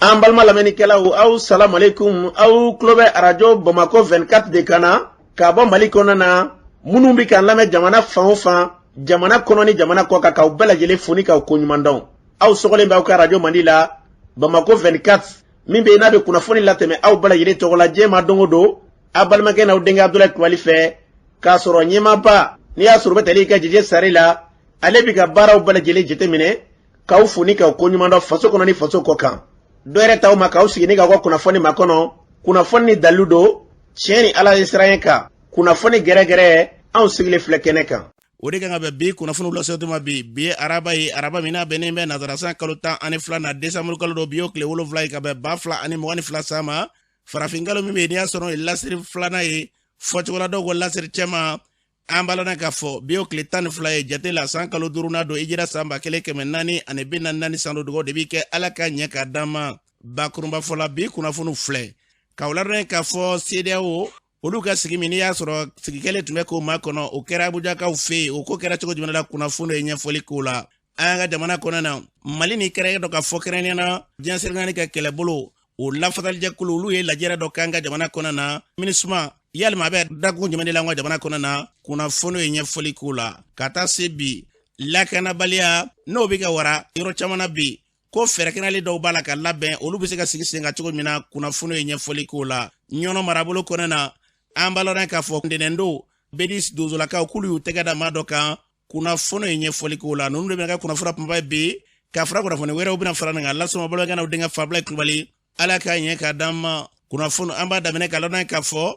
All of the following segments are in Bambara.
An balima lamɛnnikɛlaw, aw salamu aleykum. Aw tulo bɛ arajo Bamakɔ 24 de kan na ka bɔ Mali kɔnɔna na. Minnu bɛ k'an lamɛn jamana fan o fan, jamana kɔnɔ ni jamana kɔ kan, k'aw bɛɛ lajɛlen fo ni k'aw koɲuman dɔn. Aw sɔgɔlen bɛ aw ka arajo mandi la, Bamakɔ 24, min bɛ yen n'a bɛ kunnafoni latɛmɛ aw bɛɛ lajɛlen tɔgɔ la diɲɛ ma don o don, aw balimakɛ n'aw denkɛ Abudulayi Kulubali fɛ, k'a sɔrɔ ɲɛmaaba n'i y'a sɔrɔ u bɛ tali kɛ Jeje Sare la, ale bɛ ka baaraw bɛɛ lajɛlen jateminɛ, k'aw fo ni k'aw koɲuman dɔn faso kɔnɔ ni faso kɔ kan. Dɔ yɛrɛ t'aw ma k'aw sigi ni k'aw ka kunnafoni makɔnɔ, kunnafoni ni dalilu don, tiɲɛ ni Ala ye siran kan, kunnafoni gɛrɛgɛrɛ, anw sigilen filɛ kɛnɛ kan. O de kan ka bɛn bi kunnafoniw lase ma bi. Bi ye araba ye, araba min n'a bɛnnen bɛ nazarasan kalo 12 na, desanburu kalo don. Bi y'o tile 7 ye ka bɛn 2022 san ma, farafin kalo min bɛ yen n'i y'a sɔrɔ o ye lasiri filanan ye, fɔcogo la dɔw ko lasiri cɛman. An b'a lɔn k'a fɔ bi y'o tile 12 ye jate la, san kalo duurunan don, hijira san 1444 san don. Dugawu de bi kɛ, Ala ka ɲɛ k'a d'an ma. Bakurunba fɔ la, bi kunnafoniw filɛ k'aw ladɔn k'a fɔ CEDEAO olu ka sigi min n'i y'a sɔrɔ sigi kɛlen tun bɛ k'o makɔnɔ, o kɛra Abujakaw fɛ yen. O ko kɛra cogo jumɛn la? Kunnafoni ye ɲɛfɔli k'o la. An ka jamana kɔnɔ na, Mali ni kɛra dɔ ka fɔ kɛrɛnkɛrɛnnenya na, diɲɛ seleke ka kɛlɛbolo o lafasalijɛkulu, olu ye lajɛrɛ dɔ k'an ka jamana kɔnɔ na. MINUSMA yalima a bɛ dakun jumɛn de la an ka jamana kɔnɔ na? Kunnafoni ye ɲɛfɔli k'o la. Ka taa se bi, lakanabaliya n'o bɛ ka wara yɔrɔ caman na bi, ko fɛɛrɛ kɛnɛyali dɔw b'a la ka labɛn, olu bɛ se ka sigi sen kan cogo min na, kunnafoni ye ɲɛfɔli k'o la. Ɲɔnɔ marabolo kɔnɔ na, an b'a lɔn k'a fɔ ntɛnɛndon, Bedis donsolakaw k'olu y'u tɛgɛ da maa dɔ kan, kunnafoni ye ɲɛfɔli k'o la. Ninnu de bɛna kɛ kunnafoni kunba ye bi, ka fara kunnafoni wɛrɛw bɛna fara nin kan. Lasɔmɔ balimakɛ n'aw denkɛ Fabulayi Kulubali, Ala k'a ɲɛ k'a d'an ma. Kunnafoni an b'a daminɛ ka lɔn k'a fɔ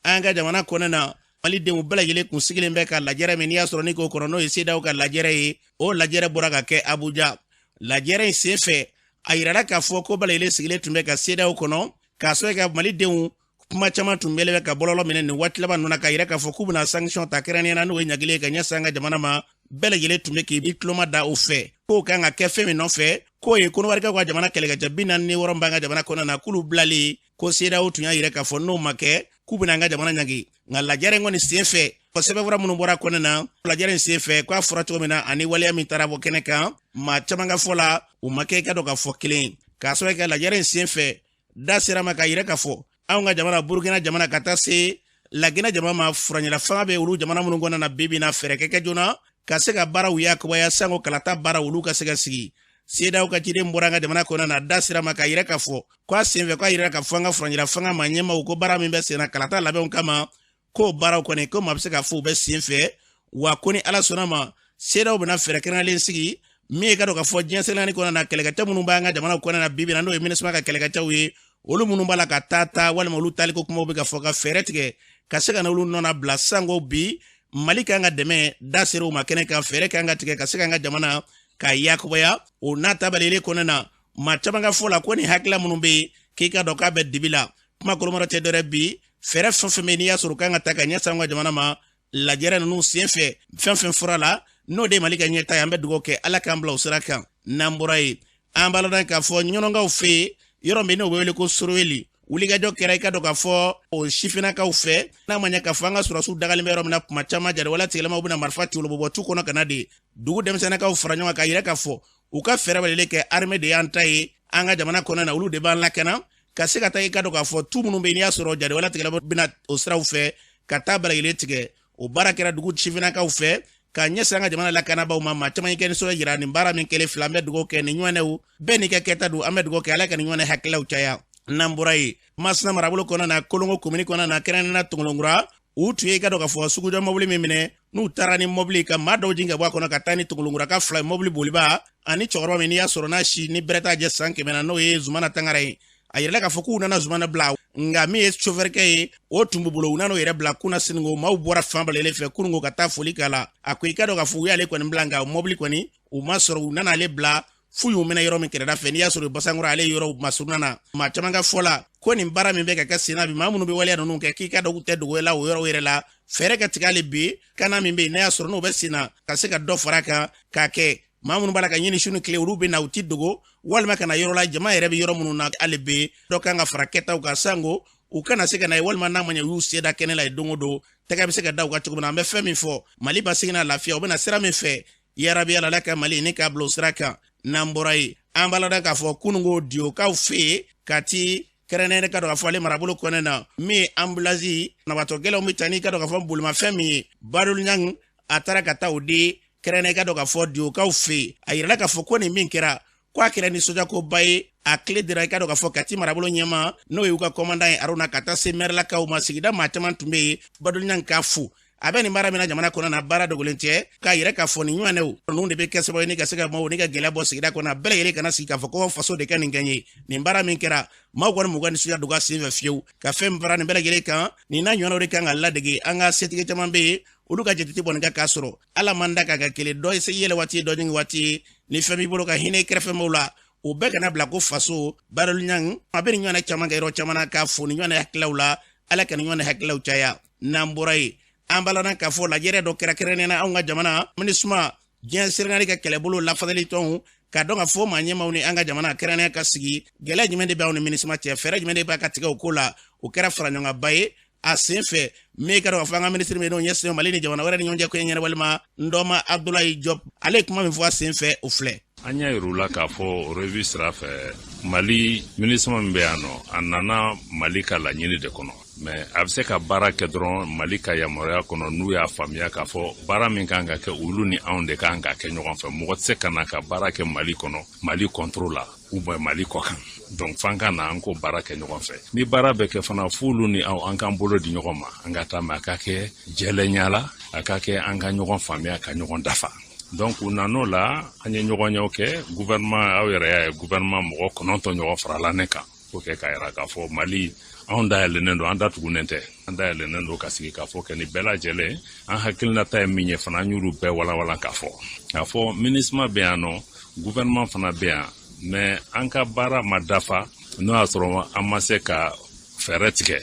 an ka jamana kɔnɔ na, malidenw bɛɛ lajɛlen kun sigilen bɛ ka lajɛrɛ min n'i y'a sɔrɔ ni k'o kɔnɔ, n'o ye CEDEAO ka lajɛrɛ ye. O lajɛrɛ bɔra ka kɛ Abuja. Lajɛrɛ in sen fɛ, a yirala k'a fɔ ko bɛɛ lajɛlen sigilen tun bɛ ka CEDEAO kɔnɔ, k'a sɔrɔ ka malidenw kuma caman tun bɛlen bɛ ka bɔlɔlɔ minɛ nin waati laban ninnu na, k'a yira k'a fɔ k'u bɛna sanction ta kɛrɛnkɛrɛnnenya na, n'o ye ɲagili ye ka ɲɛsin an ka jamana ma. Bɛɛ lajɛlen tun bɛ k'i tuloma da o fɛ k'o kan ka kɛ fɛn min nɔfɛ, k'o ye kɔnɔwarikaw ka jamana kɛlɛkɛcɛ 46 b'an ka jamana kɔnɔ na, k'olu bilalen ko CEDEAO tun y'a yira k'a fɔ n'o ma kɛ, k'u bɛna an ka jamana ɲangi. Nka lajɛrɛ in kɔni sen fɛ, sɛbɛnfura minnu bɔra kɔnɔ na lajɛrɛ in sen fɛ, k'a fɔra cogo min na ani waleya min taara bɔ kɛnɛ kan, maa caman ka fɔ la, u ma kɛ i ka dɔn k'a fɔ kelen. K'a sababu kɛ lajɛrɛ in sen fɛ, da sera ma k'a yira k'a fɔ anw ka jamana, Burukina jamana, ka taa se Laginɛ jamana ma, furancɛla fanga bɛ olu jamana minnu kɔnɔ na bi bi na, fɛɛrɛ kɛ kɛ joona ka se ka baaraw yakubaya, sanko kalata baara olu ka se ka sigi. CEDEAO ka ciden bɔra an ka jamana kɔnɔ na, da sera ma k'a yira k'a fɔ ko a senfɛ, k'a yira k'a fɔ an ka furancɛla fanga ma ɲɛmaaw ko baara min bɛ senna kalata labɛnw kama, k'o baaraw kɔni ko maa bɛ se k'a fɔ u bɛ sen fɛ wa, ko ni Ala sɔnna ma, CEDEAO bɛna fɛɛrɛ kɛrɛnkɛrɛnlen sigi min ye ka dɔn k'a fɔ diɲɛ seleke kɔnɔ na, kɛlɛkɛcɛ minnu b'an ka jamana kɔnɔ na bi bi na, n'o ye MINUSMA ka kɛlɛkɛcɛw ye, olu minnu b'a la ka taa taa walima olu taaliko kumaw bɛ ka fɔ, ka fɛɛrɛ tigɛ ka se ka n'olu nɔna bila, sanko bi Mali kan ka dɛmɛ. Da sera u ma kɛnɛ kan, fɛɛrɛ kan ka tigɛ ka se k'an ka jamana ka yakubaya. O n'a tabalile kɔnɔ na, maa caman ka fɔ la ko nin hakilila minnu bɛ yen, k'i ka dɔn k'a bɛ dibi la. Kuma kolomɔrɔ tɛ dɔrɛ bi, fɛɛrɛ fɛn fɛn bɛ n'i y'a sɔrɔ kan ka ta ka ɲɛsin an ka jamana ma, lajɛrɛ ninnu sen fɛ, fɛn fɛn fɔra la, n'o de ye Mali ka ɲɛta ye, an bɛ dugawu kɛ, Ala k'an bila o sira kan. N'an bɔra yen, an b'a lɔn k'a fɔ ɲɔnɔnkaw fɛ yen, yɔrɔ min n'o bɛ wele ko Soroweli, wulikajɔ kɛra i ka dɔn k'a fɔ o sifinnakaw fɛ. N'a ma ɲɛ k'a fɔ an ka sɔrɔdasiw dagalen bɛ yɔrɔ min na, kuma caman jariwala tigilamaw bɛna marifa ci olu bɔ tu kɔnɔ ka na de dugu denmisɛnninkaw fara ɲɔgɔn kan k'a yira k'a fɔ u ka fɛɛrɛ bɛɛ kɛ. Armée de y'an ta ye an ka jamana kɔnɔ na, olu de b'an lakana ka se ka taa i ka dɔn k'a fɔ tu minnu bɛ yen n'i y'a sɔrɔ jariwala tigilamaw bɛna o siraw fɛ ka taa balagelen tigɛ. O baara kɛra dugu sifinnakaw fɛ ka ɲɛsin an ka jamana lakanabaaw ma. Maa caman kɛ nisɔndiya jira nin baara min kɛlen fila. An bɛ dugawu kɛ nin ɲɔgɔnnaw bɛɛ n'i ka kɛta don. An bɛ dugawu kɛ, Ala ka nin ɲɔgɔnna hakililaw caya. N'an bɔra yen, Masina marabolo kɔnɔ na, Kolongo komini kɔnɔ na, kɛrɛnkɛrɛnnenya Tongolonkura, u tun ye i ka dɔn k'a fɔ sugujɔ mɔbili min minɛ, n'u taara ni mɔbili ka maa dɔw jigin ka bɔ a kɔnɔ ka taa ni Tongolonkura ka fila mɔbili boliba ani cɛkɔrɔba min n'i y'a sɔrɔ n'a si ni bɛrɛ t'a jɛ san 100 na, n'o ye Zumana Tangara ye. A yirala k'a fɔ k'u nana Zumana bila, nka min ye sofɛrikɛ ye, o tun b'u bolo. U nan'o yɛrɛ bila kunna siniko, maaw bɔra fan bɛɛ fɛ kununko ka taa foli k'a la. A ko i ka dɔn k'a fɔ u y'ale kɔni bila, nka mɔbili kɔni u ma sɔrɔ. U nana ale bila f'u y'u minɛ yɔrɔ min kɛrɛda fɛ, n'i y'a sɔrɔ Basankura, ale yɔrɔ masurunna na. Maa caman ka fɔ la ko nin baara min bɛ ka kɛ senna bi, maa minnu bɛ waleya ninnu kɛ, k'i ka dɔn k'u tɛ dogo la o yɔrɔ yɛrɛ la. Fɛɛrɛ ka tigɛ ale bi kana min bɛ yen n'a y'a sɔrɔ n'o bɛ sen na, ka se ka dɔ fara a kan k'a kɛ maa minnu b'a la ka ɲini su ni tile, olu bɛ na, u ti dogo walima ka na yɔrɔ la jama yɛrɛ bɛ yɔrɔ minnu na. Hali bi dɔ kan ka fara kɛtaw kan, sanko u kana se ka na ye, walima n'a ma ɲɛ u y'u se da kɛnɛ la ye don o don, tɛgɛ bɛ se ka da u kan cogo min na. An bɛ fɛn min fɔ, Mali basigi n'a lafiya, u bɛna sira min fɛ, yarabi Ala ka Mali ni k'a bila o sira kan. N'an bɔra yen, an b'a ladɔn k'a fɔ kununko Diyokaw fɛ yen, Kati kɛrɛnkɛrɛnnen ka dɔn k'a fɔ ale marabolo kɔnɔna na, min ye ambulance banabaatɔ gɛlɛnw bɛ ta n'i ka dɔn k'a fɔ bolimafɛn min ye Badolu Ɲang, a taara ka taa o di kɛrɛnkɛrɛnnen ka dɔn k'a fɔ Diyokaw fɛ yen. A yirala k'a fɔ ko nin min kɛra, ko a kɛra nisɔndiyakoba ye. A tile dira i ka dɔn k'a fɔ Kati marabolo ɲɛmaa, n'o y'u ka kɔmandan ye Aruna, ka taa se mɛrɛlakaw ma. Sigida maa caman tun bɛ yen. Badolu Ɲang k'a fo, a bɛ nin baara min na jamana kɔnɔ na, baara dogolen tɛ. K'a yɛrɛ k'a fɔ nin ɲɔgɔnnaw ninnu de bɛ kɛ sababu ye ni ka se ka maaw ni ka gɛlɛya bɔ sigida kɔnɔ. Bɛɛ lajɛlen kana sigi k'a fɔ ko faso de ka nin kɛ n ye. Nin baara min kɛra, maaw kɔni m'u ka nisɔndiya dogo a sen fɛ fiyewu. Ka fɛn fara nin bɛɛ lajɛlen kan, nin n'a ɲɔgɔnnaw de kan ka ladege. An ka setigi caman bɛ yen, olu ka jate tɛ bɔ nin kan, k'a sɔrɔ ala man da ka kɛ kelen dɔ ye, se yɛlɛ waati dɔ ɲini waati ye. Ni fɛn b'i bolo ka hinɛ kɛrɛfɛmaaw la, o bɛɛ kana bila ko faso. Badolu Ɲang a bɛ nin ɲɔgɔnna caman kɛ yɔrɔ caman na, k'a fo nin ɲɔgɔnna hakililaw la. Ala ka nin ɲɔgɔnna hakililaw caya. N'an bɔra yen, an b'a ladɔn k'a fɔ lajɛrɛ dɔ kɛra kɛrɛnkɛrɛnnenya na anw ka jamana MINUSMA, diɲɛ serengali ka kɛlɛbolo lafasali tɔnw, k'a dɔn ka fɔ maa ɲɛmaw ni an ka jamana kɛrɛnkɛrɛnnenya ka sigi. Gɛlɛya jumɛn de bɛ anw ni MINUSMA cɛ? Fɛɛrɛ jumɛn de b'a ka tigɛ o ko la? O kɛra faraɲɔgɔnkanba ye a sen fɛ. Min ka dɔn k'a fɔ an ka minisiri min n'o ɲɛsinnen Mali ni jamana wɛrɛ ni ɲɔgɔn cɛ ko ɲɛnabɔli ma, Ndɔma Abdoulaye Diop, ale ye kuma min fɔ a sen fɛ, o filɛ. An y'a yir'u la k'a fɔ revue sira fɛ, Mali MINUSMA min bɛ yan nɔ, a nana Mali ka laɲini de kɔnɔ, mais a bɛ se ka baara kɛ dɔrɔn Mali ka yamaruya kɔnɔ, n'u y'a faamuya k'a fɔ baara min kan ka kɛ, olu ni anw de kan ka kɛ ɲɔgɔn fɛ. Mɔgɔ tɛ se ka na ka baara kɛ Mali kɔnɔ Mali contre la ou bien Mali kɔ kan. Donc f'an ka na an k'o baara kɛ ɲɔgɔn fɛ. Ni baara bɛ kɛ fana, f'olu ni aw an k'an bolo di ɲɔgɔn ma, an ka taa, mais a ka kɛ jɛlenya la, a ka kɛ an ka ɲɔgɔn faamuya, ka ɲɔgɔn dafa. Donc u nan'o la, an ye ɲɔgɔnyew kɛ. Gouvernement, aw yɛrɛ y'a ye, gouvernement mɔgɔ 9 ɲɔgɔn farala ne kan pour que k'a yira k'a fɔ Mali anw dayɛlɛnnen don, an datugunen tɛ, an dayɛlɛnnen don ka sigi k'a fɔ kɛ ni bɛɛ lajɛlen. An hakilinata ye min ye fana, an y'olu bɛɛ walawala k'a fɔ MINUSMA bɛ yan nɔ, gouvernement fana bɛ yan, mais an ka baara ma dafa n'o y'a sɔrɔ an ma se ka fɛɛrɛ tigɛ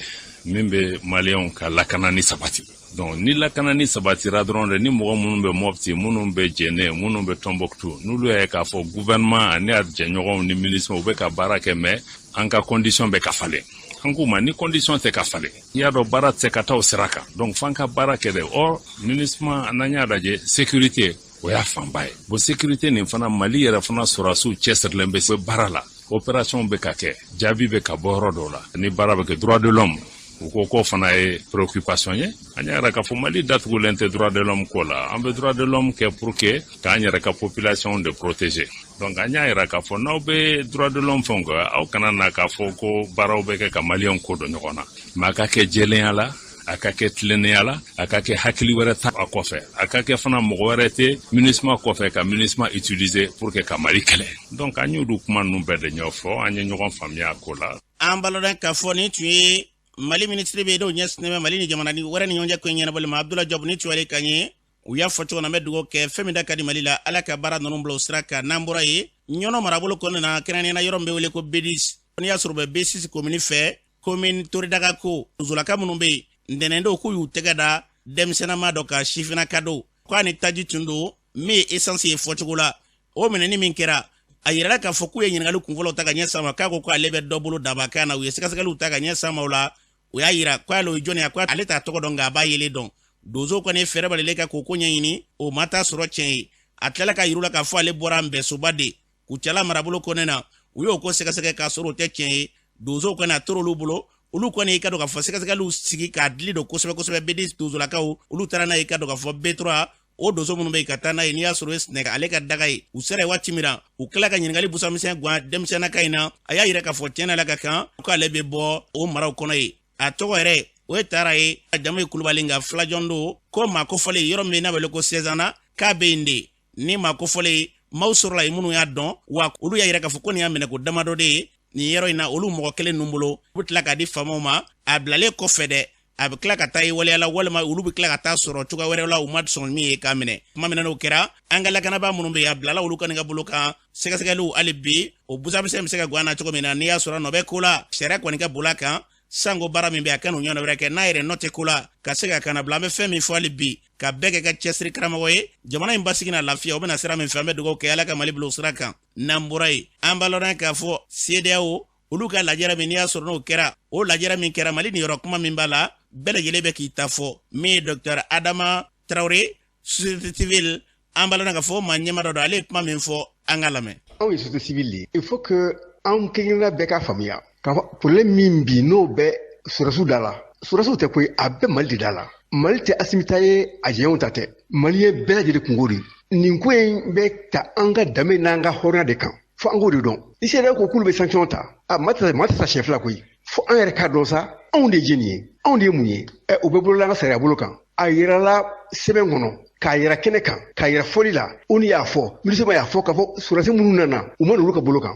min bɛ maliyɛnw ka lakanani sabati. Donc ni lakanani sabatira dɔrɔn de, ni mɔgɔ minnu bɛ Mɔpti, minnu bɛ Jɛnɛ, minnu bɛ Tɔnbɔkutu, n'olu y'a ye k'a fɔ gouvernement ani a jɛɲɔgɔnw ni MINUSMA u bɛ ka baara kɛ, mais an ka condition bɛ ka falen, an k'u ma ni condition tɛ ka falen, i y'a dɔn baara tɛ se ka taa o sira kan. Donc f'an ka baara kɛ dɛ. Or MINUSMA, n'an y'a lajɛ, sécurité o y'a fanba ye. Bon, sécurité nin fana, Mali yɛrɛ fana sɔrɔdasiw cɛsirilen bɛ baara la, opération bɛ ka kɛ, jaabi bɛ ka bɔ yɔrɔ dɔw la ni baara bɛ kɛ. Droit de l'homme, u ko k'o fana ye préoccupation ye. An y'a yira k'a fɔ Mali datugulen tɛ droit de l'homme ko la, an bɛ droit de l'homme kɛ pour que k'an yɛrɛ ka population de protéger. Donc an y'a yira k'a fɔ n'aw bɛ droit de l'homme fɛnw kɛ, aw kana na k'a fɔ ko baaraw bɛ kɛ ka maliyɛnw ko don ɲɔgɔn na, mais a ka kɛ jɛlenya la, a ka kɛ tilennenya la, a ka kɛ hakili wɛrɛ ta a kɔfɛ, a ka kɛ fana mɔgɔ wɛrɛ tɛ MINUSMA kɔfɛ ka MINUSMA utiliser pour que ka Mali kɛlɛ. Donc an y'olu kuma ninnu bɛɛ de ɲɛfɔ, an ye ɲɔgɔn faamuya a ko la. An balodɔn k'a fɔ nin tun ye Mali minisiri bɛ yen, n'o ɲɛsinnen bɛ Mali ni jamana ni wɛrɛ ni ɲɔgɔn cɛ ko ɲɛnabɔli ma, Abdoulaye Diop. Ni tuwale ka ɲɛ u y'a fɔ cogo na, an bɛ dugawu kɛ, fɛn min da ka di Mali la, Ala ka baara ninnu bila o sira kan. N'an bɔra yen, Ɲɔnɔ marabolo kɔnɔna na, kɛrɛnkɛrɛnnenya la yɔrɔ min bɛ wele ko B10, n'i y'a sɔrɔ u bɛ B6 komini fɛ, commune Toridaga, ko zolaka minnu bɛ yen ntɛnɛn don, k'u y'u tɛgɛ da denmisɛnninma dɔ kan, sifinnaka don, k'a ni taji tun don min ye essence ye fɔcogo la. O minɛni min kɛra, a yirala k'a fɔ k'u ye ɲininkali kunfɔlɔw ta ka ɲɛ sama, k'a ko k'ale bɛ dɔ bolo dabakan na. U ye sɛgɛsɛgɛliw ta ka ɲɛ sama o la, u y'a yira k'ale o ye jɔnni ye, ko ale t'a tɔgɔ dɔn, nka a b'a yelen dɔn. Donso kɔni ye fɛɛrɛ balilen ka k'o ko ɲɛɲini, o ma taa sɔrɔ tiɲɛ ye. A tilala ka yir'u la k'a fɔ ale bɔra Nbɛsoba de, Kucala marabolo kɔnɛ na. U y'o ko sɛgɛsɛgɛ k'a sɔrɔ o tɛ tiɲɛ ye. Donsow kɔni a tor'olu bolo, olu kɔni i ka dɔn k'a fɔ sɛgɛsɛgɛliw sigi k'a dili don kosɛbɛ kosɛbɛ. B10 donsolakaw, olu taara n'a ye, i ka dɔn k'a fɔ B3 o donso minnu bɛ yen ka taa n'a ye, n'i y'a sɔrɔ o ye sinɛgɛ ale ka daga ye. U sera yen waati min na, u tila ka ɲininkali busamisɛn gan denmisɛnninka in na, a y'a yira k'a fɔ tiɲɛ na ka kan k'ale bɛ bɔ o maraw kɔnɔ yen. A tɔgɔ yɛrɛ o ye Taara ye, a jamu ye Kulubali, nka filajɔn don. Ko maa kofɔlen yɔrɔ min n'a wele ko Sɛzana, k'a bɛ yen de. Ni maa kofɔlen maaw sɔrɔla yen minnu y'a dɔn, wa olu y'a yira k'a fɔ ko nin y'a minɛ ko damadɔ de ye nin yɔrɔ in na olu mɔgɔ kelen ninnu bolo. U bɛ tila k'a di faamaw ma. A bilalen kɔfɛ dɛ, a bɛ tila ka taa i waleya la, walima olu bɛ tila ka taa sɔrɔ cogoya wɛrɛ la u ma sɔn min ye k'a minɛ. Tuma min na n'o kɛra, an ka lakanabaa minnu bɛ yen, a bilala olu kɔni ka bolo kan. Sɛgɛsɛgɛliw hali bi, o busamisɛn bɛ se ka gan na cogo min na, n'i y'a sɔrɔ nɔ bɛ ko la, sariya kɔni ka boli a kan. Sanko baara min bɛ a ka n'o ɲɔgɔnna wɛrɛ kɛ n'a yɛrɛ nɔ tɛ ko la, ka se ka kana bila. An bɛ fɛn min fɔ hali bi, ka bɛɛ kɛ ka cɛsiri karamɔgɔ ye, jamana in basigi n'a lafiya, o bɛna sira min fɛ, an bɛ dugawu kɛ, Ala ka Mali bila o sira kan. N'an bɔra yen, an b'a lɔn k'a fɔ CEDEAO olu ka lajɛrɛ min, n'i y'a sɔrɔ n'o kɛra, o lajɛrɛ min kɛra, Mali niyɔrɔ kuma min b'a la, bɛɛ lajɛlen bɛ k'i ta fɔ. Min ye Docteur Adama Traoré, société civile, an b'a lɔn k'a fɔ maa ɲɛma dɔ don, ale ye kuma min fɔ, an ka lamɛn. Anw ye société civile de ye. Il faut que anw kelenkelenna bɛɛ k'a faamuya k'a fɔ problème min bi n'o bɛ sɔrɔdasiw da la, sɔrɔdasiw tɛ koyi, a bɛ Mali de da la. Mali tɛ Asimi ta ye, a jɛɲɔgɔnw ta tɛ. Mali ye bɛɛ lajɛlen kunko de. Nin ko in bɛ ta an ka danbe n'an ka hɔrɔnya de kan. Fo an k'o de dɔn. Ni CEDEAO ko k'olu bɛ sanction ta, a maa tɛ sa siɲɛ fila koyi. Fo an yɛrɛ k'a dɔn sa, anw de ye jɛni ye, anw de ye mun ye. U bɛ bolola an ka sariya bolo kan. A yirala sɛbɛn kɔnɔ, k'a yira kɛnɛ kan, k'a yira fɔli la, ONU y'a fɔ, MINUSMA y'a fɔ k'a fɔ sɔrɔdasi minnu nana, u ma n'olu ka bolo kan.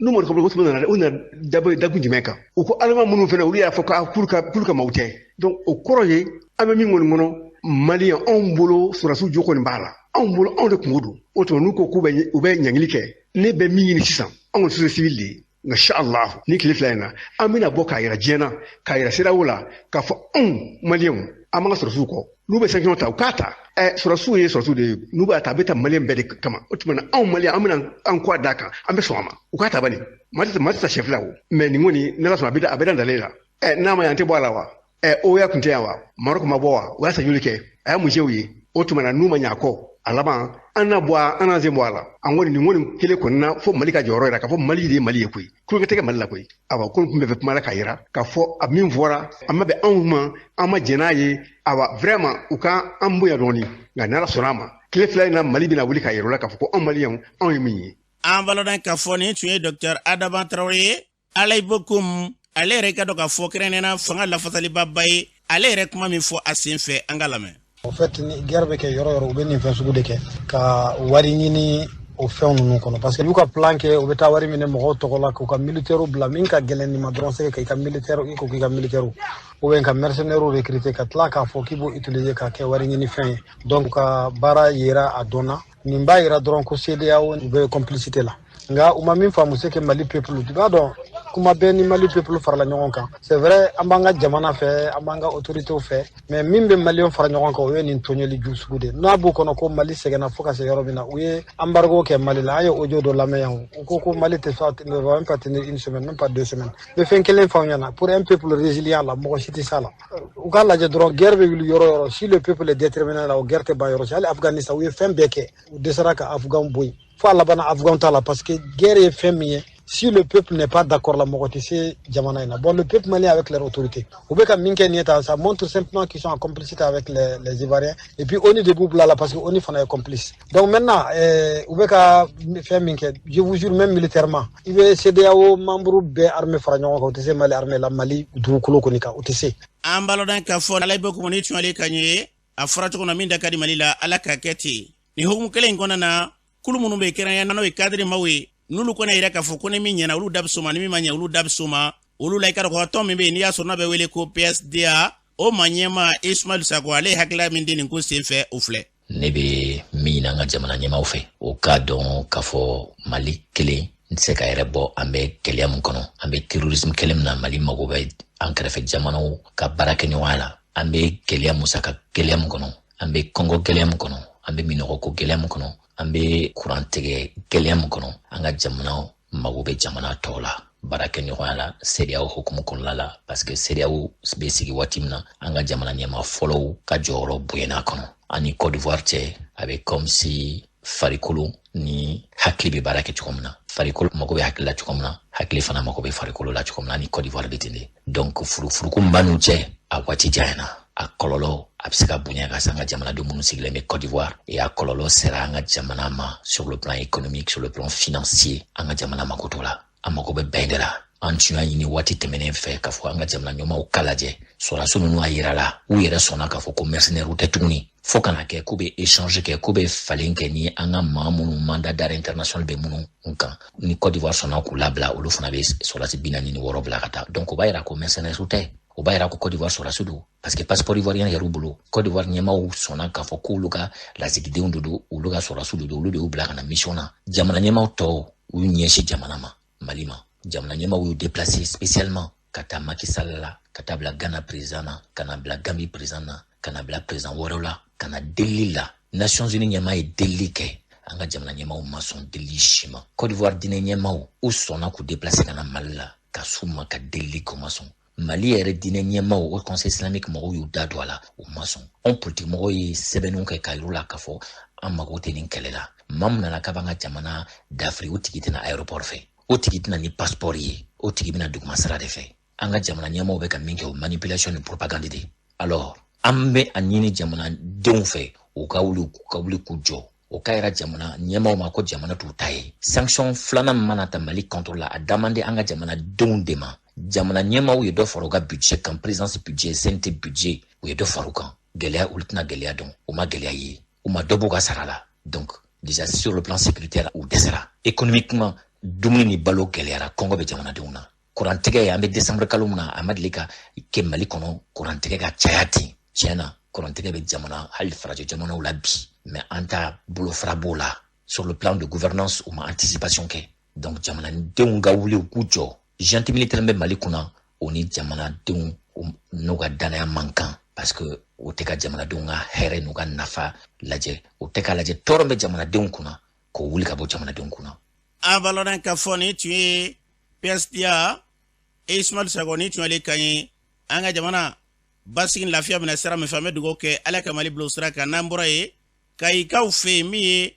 N'u ma bolo kan, nana, u nana dakun jumɛn kan? U ko alima minnu fana, olu y'a fɔ k'olu ka maaw tɛ. Donc o kɔrɔ ye, an bɛ min kɔni kɔnɔ, Maliyɛn anw bolo sɔrɔdasiw jo kɔni b'a la. Anw bolo anw de kungo don. O tuma n'u ko k'u bɛ ɲangili kɛ, ne bɛ min ɲini sisan, anw ye société civile de ye. Nka inshallah ni tile fila in na, an bɛna bɔ k'a yira diɲɛ na, k'a yira CEDEAO la, k'a fɔ anw Maliyɛnw, an b'an ka sɔrɔdasiw kɔ. N'u bɛ sanction ta, u k'a ta. Sɔrɔdasiw ye sɔrɔdasiw de ye, n'u b'a ta, a bɛ ta Maliyɛn bɛɛ de kama. O tuma na anw Maliyɛn, an bɛna an kɔ d'a kan, an bɛ sɔn a ma. U k'a ta bani. Maa tɛ sa siɲɛ fila o. Mais nin kɔni, n'Ala sɔnna, a bɛ da dalen la. N'a ma ɲɛ, an tɛ bɔ a la wa? OUA kun tɛ yan wa? Maroc ma bɔ wa? O y'a sajoli kɛ. A y'a mun ye? O tuma na n'u ma ɲɛ a kɔ, a laban an na bɔ, an n'an sen bɔ a la. An kɔni nin kɔni kelen kɔni na, fo Mali ka jɔyɔrɔ yira k'a fɔ Mali de ye Mali ye koyi. Kulonkɛ tɛ kɛ Mali la koyi. Awa ko tun bɛ fɛ kuma la k'a yira k'a fɔ a min fɔra, a ma bɛn anw ma, an ma jɛn n'a ye. Awa vraiment u ka an bonya dɔɔni. Nka n'Ala sɔnna a ma, tile fila in na Mali bɛna wuli k'a yira u la k'a fɔ ko anw Maliyɛnw, anw ye min ye. An balɔdɔn k'a fɔ nin tun ye Docteur Adama Traoré ye. Alayi Bokum, ale yɛrɛ ka dɔn k'a fɔ kɛrɛnkɛrɛnnenya fanga lafasalibaba ye, ale yɛrɛ kuma min fɔ a sen fɛ, an ka lamɛn. En fait, ni guerre bɛ kɛ yɔrɔ yɔrɔ, u bɛ nin fɛn sugu de kɛ ka wari ɲini o fɛnw ninnu kɔnɔ, parce que y'u ka plan kɛ, u bɛ taa wari minɛ mɔgɔw tɔgɔ la k'u ka militaires bila. Min ka gɛlɛn nin ma dɔrɔn, c'est que i ka militaire, i ko k'i ka militaire ou bien ka mercenaires recruter, ka tila k'a fɔ k'i b'o utiliser ka kɛ wari ɲini fɛn ye. Donc ka baara yera a dɔnna. Nin b'a yira dɔrɔn ko CEDEAO u bɛ complicité la. Nka u ma min faamu, c'est que Mali peuple, i b'a dɔn, kuma bɛɛ ni Mali peuple farala ɲɔgɔn kan, c'est vrai, an b'an ka jamana fɛ, an b'an ka autorités fɛ, mais min bɛ Maliyɛnw fara ɲɔgɔn kan, o ye nin tɔɲɔli ju sugu de. N'a b'u kɔnɔ ko Mali sɛgɛnna fo ka se yɔrɔ min na, u ye embargo kɛ Mali la. An ye audio dɔ lamɛn yan, u ko ko Mali tɛ fa, ne va même pas tenir une semaine, même pas 2 semaines. N bɛ fɛn kelen f'aw ɲɛna: pour un peuple résilient la, mɔgɔ si tɛ s'a la. U k'a lajɛ dɔrɔn, guerre bɛ wuli yɔrɔ yɔrɔ, si le peuple est déterminé la, o guerre tɛ ban yɔrɔ si. Hali Afghanistan, u ye fɛn bɛɛ kɛ, u dɛsɛra ka Afghan bɔ yen, fo a labanna Afghan ta la, parce que guerre ye fɛn min ye, si le peuple n'est pas d'accord la, mɔgɔ tɛ se jamana in na. Bon, le peuple malien avec leur autorité, u bɛ ka min kɛ nin ye tan, ça montre simplement qu'ils sont en complicité avec les Ivoiriens, et puis ONU de b'u bila la, parce que ONU fana est complice. Donc maintenant, u bɛ ka fɛn min kɛ, je vous jure, même militairement, i bɛ CEDEAO membre bɛɛ armée fara ɲɔgɔn kan, u tɛ se Mali armée la. Mali dugukolo kɔni kan, u tɛ se. An balɔdɔn k'a fɔ Alayi Bokum, ni tun ale ka ɲɛ a fɔra cogo na, min da ka di Mali la, Ala ka kɛ ten. Nin hukumu kelen in kɔnɔna na, kulu minnu bɛ kɛrɛnkɛrɛnnenya n'o ye cadre maaw ye, n'olu kɔni yira k'a fɔ ko ni min ɲɛna, olu da bɛ s'o ma, ni min ma ɲɛ, olu da bɛ s'o ma. Olu la, i ka dɔn tɔn min bɛ yen, n'i y'a sɔrɔ n'a bɛ wele ko PSDA, o maa ɲɛma Ismail Sako, ale ye hakilila min di nin ko sen fɛ, o filɛ. Ne bɛ min ɲini an ka jamana ɲɛmaw fɛ, o k'a dɔn k'a fɔ Mali kelen n tɛ se ka yɛrɛ bɔ. An bɛ gɛlɛya min kɔnɔ, an bɛ terrorisme kɛlɛ min na, Mali mago bɛ an kɛrɛfɛ jamanaw ka baara kɛ ɲɔgɔnya la. An bɛ gɛlɛya, musaka gɛlɛya min kɔnɔ, an bɛ kɔngɔ gɛlɛya min kɔnɔ, an bɛ minɔgɔko gɛlɛya min kɔnɔ, an bɛ kuran tigɛ gɛlɛya min kɔnɔ, an ka jamana mago bɛ jamana tɔw la baara kɛ ɲɔgɔnya la CEDEAO hukumu kɔnɔna la, parce que CEDEAO bɛ sigi waati min na, an ka jamana ɲɛmaa fɔlɔw ka jɔyɔrɔ bonyana kɔnɔ. Ani Côte d'Ivoire cɛ, a bɛ comme si farikolo ni hakili bɛ baara kɛ cogo min na, farikolo mago bɛ hakili la cogo min na, hakili fana mago bɛ farikolo la cogo min na, ani Côte d'Ivoire bɛ ten de. Donc furufuruku min b'an n'u cɛ, a waati janyana, a kɔlɔlɔ a bɛ se ka bonya ka se an ka jamanadenw minnu sigilen bɛ Côte d'Ivoire, et a kɔlɔlɔ sera an ka jamana ma sur le plan économique, sur le plan financier. An ka jamana mako t'o la, an mako bɛ bɛn de la. An tun y'a ɲini waati tɛmɛnen fɛ k'a fɔ an ka jamana ɲɛmaaw ka lajɛ sɔrɔdasi ninnu. A yira la, u yɛrɛ sɔnna k'a fɔ ko mercenaires tɛ tuguni, fo kana kɛ k'u bɛ échange kɛ, k'u bɛ falen kɛ ni an ka maa minnu mandat d'arrêt international bɛ minnu kan. Ni Côte d'Ivoire sɔnna k'u labila, olu fana bɛ sɔrɔdasi 46 bila ka taa. Donc o b'a yira ko mercenaires tɛ, o b'a yira ko Côte d'Ivoire sɔrɔdasi don, parce que passeport ivoirien yɛrɛ bolo. Côte d'Ivoire ɲɛmaaw sɔnna k'a fɔ k'olu ka lasigidenw de don, olu ka sɔrɔdasiw de don, olu de y'u bila ka na mission na. Jamana ɲɛmaaw tɔw, u y'u ɲɛsin jamana ma, Mali ma. Jamana ɲɛmaaw y'u déplacer spécialement ka taa Macky Sall la, ka taa bila Ghana président na, ka na bila Gambie président na, ka na bila président wɛrɛw la, ka na delili la. Nations Unies ɲɛmaa ye delili kɛ, an ka jamana ɲɛmaaw ma sɔn delili si ma. Côte d'Ivoire diinɛ ɲɛmaaw, u sɔnna k'u déplacer ka na Mali la ka s'u ma ka delili kɛ, u ma sɔn. Mali yɛrɛ diinɛ ɲɛmaaw, o Conseil islamique mɔgɔw y'u da don a la, u ma sɔn. Anw politique mɔgɔw ye sɛbɛnniw kɛ k'a yir'u la k'a fɔ An mago tɛ nin kɛlɛ la. Maa min nana k'a b'an ka jamana dafiri, o tigi tɛna aéroport fɛ, o tigi tɛna ni passeport ye, o tigi bɛna duguma sira de fɛ. An ka jamana ɲɛmaaw bɛ ka min kɛ, o manipulation ni propagande de. Alors an bɛ a ɲini jamanadenw fɛ, u ka wuli, u ka wuli k'u jɔ, o ka yira jamana ɲɛmaaw ma ko jamana t'u ta ye. Sanction filanan min mana ta Mali contre la, a da man di an ka jamanadenw de ma. Jamana ɲɛmaaw ye dɔ fara u ka budget kan, présidence budget, CNT budget, u ye dɔ fara u kan. Gɛlɛya, olu tɛna gɛlɛya dɔn, u ma gɛlɛya ye, u ma dɔ b'u ka sara la. Donc déjà, sur le plan sécuritaire, u dɛsɛra. Économiquement, dumuni ni balo gɛlɛyara, kɔngɔ bɛ jamanadenw na. Kurantigɛ, an bɛ décembre kalo min na, a ma deli ka kɛ Mali kɔnɔ kurantigɛ ka caya ten. Tiɲɛ na, kurantigɛ bɛ jamana, hali farajɛ jamanaw la bi, mais an ta bolofara b'o la. Sur le plan de gouvernance, u ma anticipation kɛ. Donc jamanadenw ka wuli, u k'u jɔ. Junte militaire bɛ Mali kunna, o ni jamanadenw n'u ka danaya man kan, parce que o tɛ ka jamanadenw ka hɛrɛ n'u ka nafa lajɛ, o tɛ ka lajɛ tɔɔrɔ bɛ jamanadenw kunna, k'o wuli ka bɔ jamanadenw kunna. An balɔnna ka fɔ nin tun ye PSDA Ismail Sago, ni tun y'ale kan ye. An ka jamana basigi ni lafiya bɛna sira min fɛ, an bɛ dugawu kɛ, Ala ka Mali bila o sira kan. N'an bɔra yen, Kayikaw fɛ yen, min ye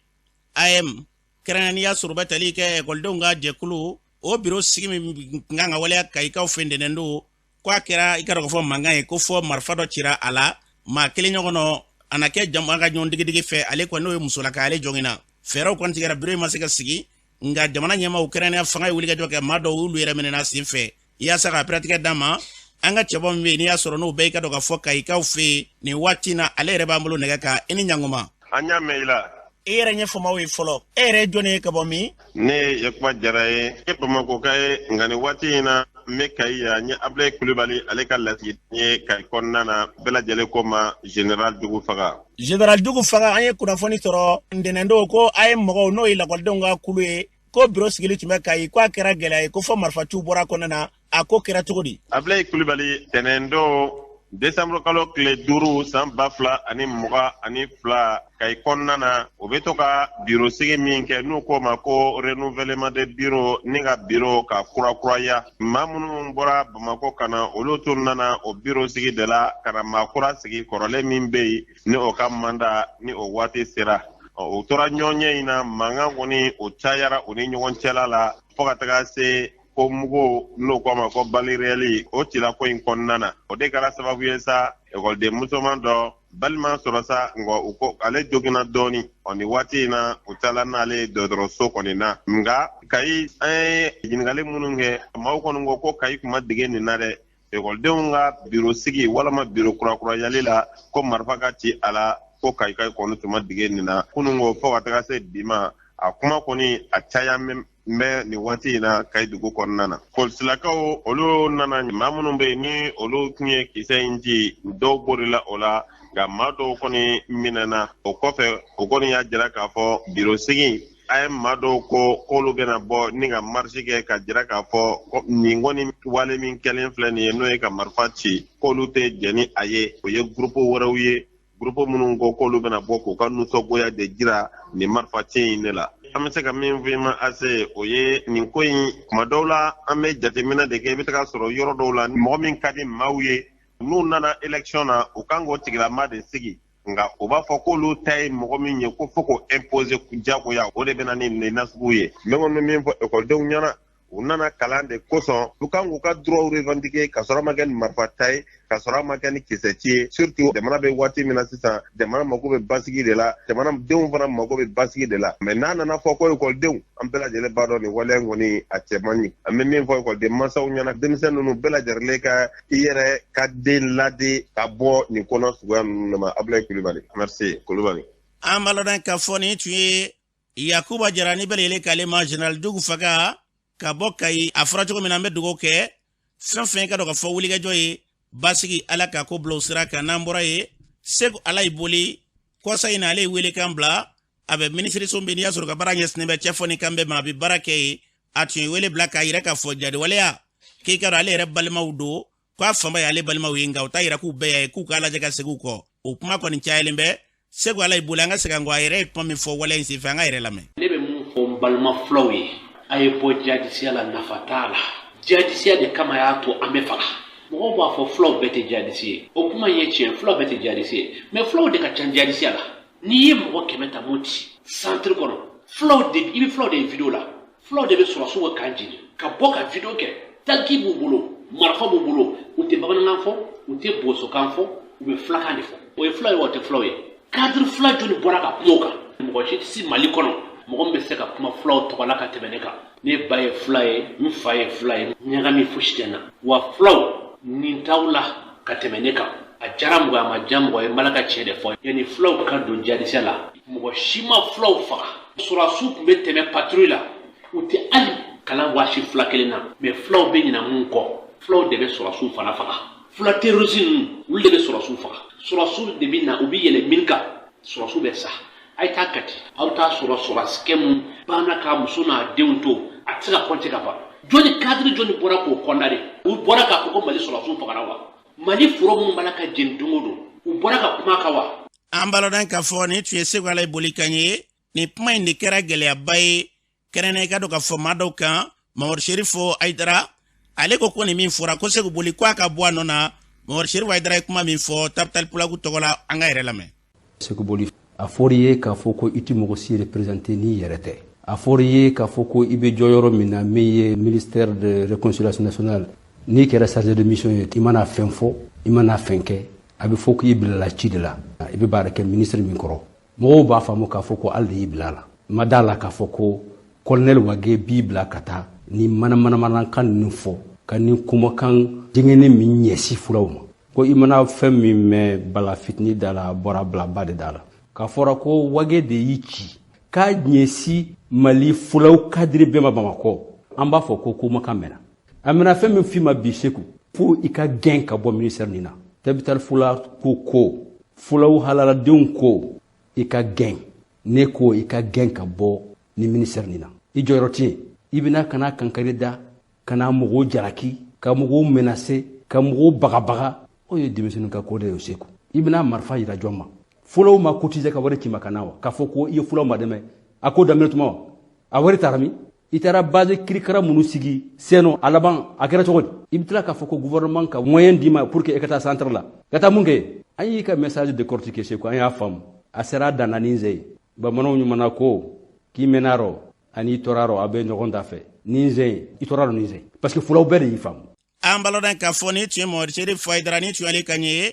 AM kɛrɛnkɛrɛnnenya y'a sɔrɔ u bɛ tali kɛ ekɔlidenw ka jɛkulu, o biro sigi min tun kan ka waleya Kayikaw fɛ ntɛnɛn don, ko a kɛra, i ka dɔn k'a fɔ, mankan ye, ko fɔ marifa dɔ cira a la, maa kelen ɲɔgɔn nɔ a na kɛ jama ka ɲɔgɔn digidigi fɛ. Ale kɔni, n'o ye musolaka, ale jɔngina. Fɛɛrɛw kɔni tigɛra, biro in ma se ka sigi, nka jamana ɲɛmaaw, kɛrɛnkɛrɛnnenya fanga, ye wulikajɔ kɛ, maa dɔw y'olu yɛrɛ minɛna sen fɛ yaasa ka pɛrɛtigɛ d'a ma. An ka cɛbɔ min bɛ yen, n'i y'a sɔrɔ n'o bɛɛ, i ka dɔn k'a fɔ Kayikaw fɛ yen nin waati na, ale yɛrɛ b'an bolo nɛgɛ kan. I ni ɲankuma. An y'a mɛn i la. I yɛrɛ ɲɛfɔ maaw ye fɔlɔ, e yɛrɛ ye jɔnni ye, ka bɔ min? Ne ye Yakuba Jara ye, n ye Bamakɔka ye, nka nin waati in na n bɛ Kayi yan. N ye Abulayi Kulubali ale ka lasigiden ye Kayi kɔnɔna na, bɛɛ lajɛlen ko ma Général Jugu Faga. Général Jugu Faga, an ye kunnafoni sɔrɔ ntɛnɛndon ko a ye mɔgɔw, n'o ye lakɔlidenw ka kulu ye, ko biro sigili tun bɛ Kayi, ko a kɛra gɛlɛya ye, ko fɔ marifaciw bɔra kɔnɔna na. A ko kɛra cogo di? Abulayi Kulubali, tɛnɛndon desanburu kalo tile 5 san 2022, Kayi kɔnɔna na, o bɛ to ka biro sigi min kɛ, n'u k'o ma ko renouvellement de bureau, ni ka biro ka kurakuraya. Maa minnu bɔra Bamakɔ ka na, olu tun nana o biro sigi de la ka na maa kura sigi kɔrɔlen min bɛ yen, ni o ka mandat ni o waati sera. O tora ɲɔgɔnye in na, mankan kɔni o cayara u ni ɲɔgɔn cɛla la, fo ka taga se ko mugu, n'o k'a ma ko balle réelle, o cila ko in kɔnɔna na. O de kɛra sababu ye sa, ekɔliden musoman dɔ balle ma sɔrɔ sa, nka u ko ale joginna dɔɔni. Ɔ nin waati in na, u taala n'ale ye dɔgɔtɔrɔso kɔni na. Nka Kayi, an ye ɲininkali minnu kɛ, maaw kɔni ko ko Kayi tun ma dege nin na dɛ, ekɔlidenw ka biro sigi walama biro kurakurayali la, ko marifa ka ci a la, ko Kayikaw kɔni tun ma dege nin na kunun ko fo ka taga se bi ma. A kuma kɔni a caya bɛ nin waati in na Kayi dugu kɔnɔna na. Polisilakaw olu nana, maa minnu bɛ yen ni olu tun ye kisɛ in ci, dɔw bolila o la, nka maa dɔw kɔni minɛna o kɔfɛ. O kɔni y'a jira k'a fɔ biro sigi a ye maa dɔw ko k'olu bɛna bɔ ni ka marisi kɛ ka jira k'a fɔ nin kɔni wale min kɛlen filɛ nin ye, n'o ye ka marifa ci, k'olu tɛ jɛn ni a ye. O ye gurupu wɛrɛw ye, gurupu minnu ko k'olu bɛna bɔ k'u ka nisɔngoya de jira nin marifa ci in de la. An bɛ se ka min fɔ i ma ase, o ye nin ko in, kuma dɔw la an bɛ jateminɛ de kɛ, i bɛ taga sɔrɔ yɔrɔ dɔw la, mɔgɔ min ka di maaw ye, n'u nana élection na, u kan k'o tigilama de sigi, nka u b'a fɔ k'olu ta ye mɔgɔ min ye, ko fo k'o imposer jagoya. O de bɛ na ni nin nasugu ye. Ne kɔni bɛ min fɔ ekɔlidenw ɲɛna, u nana kalan de kosɔn, u kan k'u ka droit revendiquer ka sɔrɔ a ma kɛ ni marifa ta ye, ka sɔrɔ a ma kɛ ni kisɛ ci ye. Surtout jamana bɛ waati min na sisan, jamana mako bɛ basigi de la, jamanadenw fana mako bɛ basigi de la. Mais n'a nana fɔ ko ekɔlidenw, an bɛɛ lajɛlen b'a dɔn nin waleya in kɔni a cɛ man ɲi. An bɛ min fɔ ekɔliden mansaw ɲɛna, denmisɛn ninnu bɛɛ lajɛlen ka i yɛrɛ ka den ladi ka bɔ nin ko nasuguya ninnu ma. Abulayi Kulubali, merci Kulubali. An b'a lɔn k'a fɔ nin tun ye Yakuba Jara, ni bɛɛ lajɛlen k'ale ma Général Dugu Faga ka bɔ Kayi. A fɔra cogo min na, an bɛ dugawu kɛ, fɛn fɛn ka dɔn ka fɔ wulikajɔ ye basigi, Ala ka ko bila o sira kan. N'an bɔra yen, Segu Ala y'i boli kɔsa in na, ale ye welekan bila. A bɛ minisiriso min, n'i y'a sɔrɔ ka baara ɲɛsinnen bɛ cɛfɔ ni kan bɛɛ ma, a bɛ baara kɛ yen. A tun ye wele bila k'a yira k'a fɔ jadiwaleya k'i ka dɔn ale yɛrɛ balimaw don, k'a fanba y'ale balimaw ye, nka u t'a yira k'u bɛɛ y'a ye, k'u k'a lajɛ ka segin u kɔ. O kuma kɔni cayalen bɛ. Segu Ala y'i boli, an ka segin an kɔ, a yɛrɛ ye kuma min fɔ waleya in senfɛ, an ka yɛrɛ lamɛn. Ne bɛ mun fɔ n balima fulaw ye, a ye bɔ jadisiya la, nafa t'a la. Jadisiya de kama y'a to an bɛ faga. Mɔgɔw b'a fɔ fulaw bɛɛ tɛ jadisi ye, o kuma in ye tiɲɛ, fulaw bɛɛ tɛ jadisi ye, mais fulaw de ka ca jadisiya la. N'i ye mɔgɔ 100 ta Moti centre kɔnɔ, fulaw de i bɛ fulaw de ye video la, fulaw de bɛ sɔrɔsiw ka camp jeni ka bɔ ka video kɛ. Tanki b'u bolo, marifa b'u bolo, u tɛ bamanankan fɔ, u tɛ bosokan fɔ, u bɛ fulakan de fɔ. O ye fulaw ye wa o tɛ fulaw ye? Cadre fula joli bɔra ka kuma o kan? Mɔgɔ si tɛ se Mali kɔnɔ mɔgɔ min bɛ se ka kuma fulaw tɔgɔ la ka tɛmɛ ne kan. Ne ba ye fula ye, n fa ye fula ye, ɲagami fosi tɛ n na. Wa fulaw nin t'aw la ka tɛmɛ ne kan. A diyara mɔgɔ ye, a ma diya mɔgɔ ye, n b'ala ka tiɲɛ de fɔ. Yanni fulaw ka don jihadisiya la, mɔgɔ si ma fulaw faga. Sɔrɔdasiw tun bɛ tɛmɛ patrouille la, u tɛ hali kalan waasi fula kelen na. Mais fulaw bɛ ɲinɛ mun kɔ, fulaw de bɛ sɔrɔdasiw fana faga. Fula terroriste ninnu, olu de bɛ sɔrɔdasiw faga. Sɔrɔdasiw de bɛ na, u bɛ yɛlɛ min kan, sɔrɔdasiw bɛ sa. A ye taa Kati, aw t'a sɔrɔ sɔrɔdasikɛ mun banna k'a muso n'a denw to, a tɛ se ka kɔnte ka ban. Jɔnni cadre jɔnni bɔra k'o condamner? U bɔra k'a fɔ ko Mali sɔrɔdasiw fagara wa? Mali foro minnu b'a la ka jeni don o don, u bɔra ka kuma kan wa? An b'a lɔn k'a fɔ nin tun ye Segu Alayi Boli kan ye. Nin kuma in de kɛra gɛlɛyaba ye kɛrɛnkɛrɛn i ka dɔn k'a fɔ maa dɔw kan. Mamadu Serifo Hayidara, ale ko ko nin min fɔra ko Segu Boli ko a ka bɔ a nɔ na. Mamadu Serifo Hayidara ye kuma min fɔ Tabital Pulaku tɔgɔ la, an ka yɛrɛ lamɛn. Segu Boli, a fɔra i ye k'a fɔ ko i tɛ mɔgɔ si représenter n'i yɛrɛ tɛ. A fɔra i ye k'a fɔ ko i bɛ jɔ yɔrɔ min na, min ye ministère de réconciliation nationale, n'i kɛra chargé de mission ye, i mana fɛn fɔ, i mana fɛn kɛ, a bɛ fɔ k'i bilala ci de la. I bɛ baara kɛ ministre min kɔrɔ, mɔgɔw b'a faamu k'a fɔ ko hali de y'i bila la. Ma d'a la k'a fɔ ko colonel Wage b'i bila ka taa ni manamanamanakan ninnu fɔ, ka ni kumakan jɛngɛnnen min ɲɛsin fulaw ma, ko i mana fɛn min mɛn bala fitini da la, a bɔra bilaba de da la. K'a fɔra ko Wage de y'i ci k'a ɲɛsin Mali fulaw kadiri bɛɛ ma Bamakɔ, an b'a fɔ ko kumakan mɛnna. A mɛna fɛn min f'i ma bi Seku, fo i ka gɛn ka bɔ ministère nin na. Tabital fula ko fulaw halaladenw ko i ka gɛn, ne ko i ka gɛn ka bɔ ni ministère nin na. I jɔyɔrɔ tɛ yen. I bɛna ka na kankari da, ka na mɔgɔw jalaki, ka mɔgɔw menacer, ka mɔgɔw bagabaga, o ye denmisɛnnin ka ko de ye Seku. I bɛna marifa yira jɔn ma? Fulaw ma cotiser ka wari ci ma ka na wa, k'a fɔ ko i ye fulaw ma dɛmɛ a ko daminɛ tuma wa? A wari taara min? I taara base kirikara minnu sigi Sɛnɔ, a laban a kɛra cogo di? I bɛ tila k'a fɔ ko gouvernement ka moyen d'i ma pour que e ka taa centre la ka taa mun kɛ? An y'i ka message décortiquer Seku, an y'a faamu. A sera a dan na ni ze ye. Bamananw ɲumanna ko k'i mɛnna rɔ ani i tora rɔ, a bɛ ɲɔgɔn da fɛ. Ni ze ye, i tora rɔ ni ze, parce que fulaw bɛɛ de y'i faamu. An b'a lɔn k'a fɔ ni tun ye Mamadu Serif Hayidara, ni tun y'ale kan ye.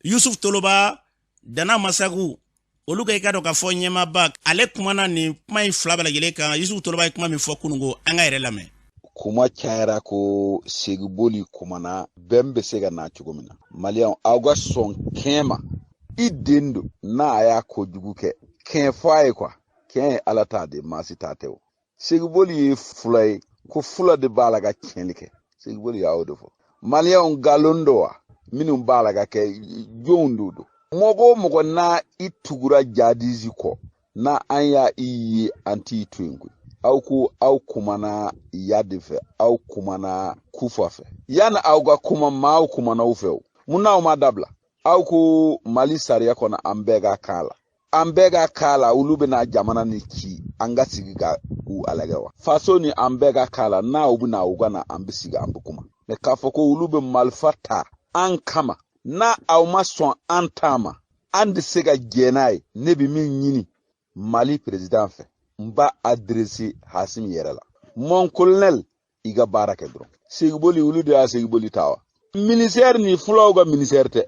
Yusuf Toloba, Dana Masagu, olu ka i ka dɔn k'a fɔ ɲɛmaaba, ale kumana nin kuma in fila bɛɛ lajɛlen kan. Yusuf Toloba ye kuma min fɔ kununko, an ka yɛrɛ lamɛn. Kuma cayara ko Segu Boli kumana, bɛn bɛ se ka na cogo min na. Maliyɛnw, aw ka sɔn kɛn ma. I den don, n'a y'a kojugu kɛ, kɛn fɔ a ye kuwa. Kɛn ye Ala ta de, maa si ta tɛ o. Segu Boli ye fula ye, ko fula de b'a la ka tiɲɛli kɛ. Segu Boli y'o de fɔ. Maliyɛnw, nkalon don wa? Minnu b'a la ka kɛ, jɔnw de don? Mɔgɔ o mɔgɔ n'a i tugura jadisi kɔ, n'a an y'a i ye, an t'i to yen koyi. Aw ko aw kumana Iyad fɛ, aw kumana Kufa fɛ. Yanni aw ka kuma, maaw kumana aw fɛ o. Mun n'aw ma dabila? Aw ko Mali sariya kɔnɔ, an bɛɛ ka kan la. An bɛɛ ka kan la, olu bɛna jamana ni ci, an ka sigi ka u alagɛ wa? Faso ni an bɛɛ ka kan la, n'aw bɛna u ka na, an bɛ sigi, an bɛ kuma. Mɛ k'a fɔ ko olu bɛ marifa ta an kama, n'a aw ma sɔn an ta ma, an tɛ se ka jɛn n'a ye. Ne bɛ min ɲini Mali président fɛ, n b'a adressé Hasimi yɛrɛ la. Mon colonel, i ka baara kɛ dɔrɔn. Segu Boli, olu de y'a Segu Boli ta wa? Ministère ni fulaw ka ministère tɛ.